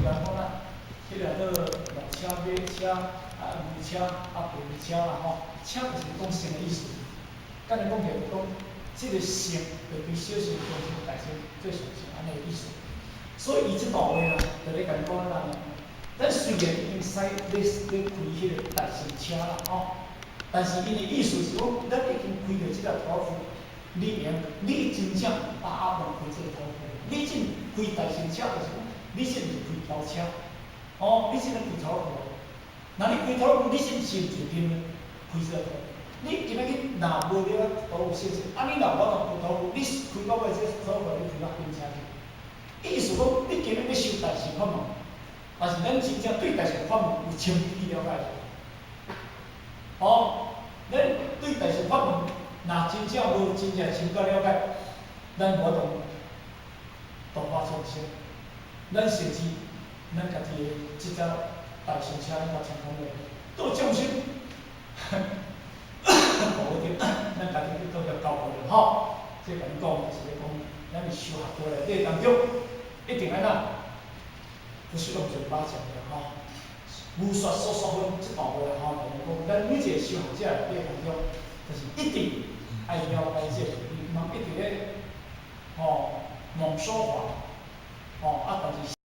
人講啦，彼个做鹿車、馬車、啊牛車、啊白車啦吼，車就是講乘的意思。簡單講起來就講，這个乘就比小乘、中乘、大乘最上乘按呢的意思。所以伊這段話啦，就咧共你講啦，咱雖然已經使咧咧開彼個大乘車啦吼，但是伊的意思是講，咱已經開著這個塗夫，你用你真正有把握開這個塗夫，你真開大乘車就是講，你這毋是開轎車，哦，你這咧開塗夫。若你開塗夫，你是毋是有一天開這個塗夫？你今仔日若無了塗夫性質，啊你若無法度開塗夫，你開到尾這塗夫你開到邊車去？意思講，你今日欲修大乘法門，但是咱真正對大乘法門有清楚了解。哦，咱對大乘法門若真正無真正深刻了解，咱無法度度化眾生。咱甚至咱家己的這隻大乘車，咱較成功咧，度眾生，無一定，咱家己去倒遐交過咧吼。這共你講就是咧講，咱佇修學道內底當中，一定按怎？不是用嘴巴講的吼，無說說說分這段話吼，就是講咱每一個修學者內底當中，就是一定愛了解這個，你毋通一直咧吼妄說法。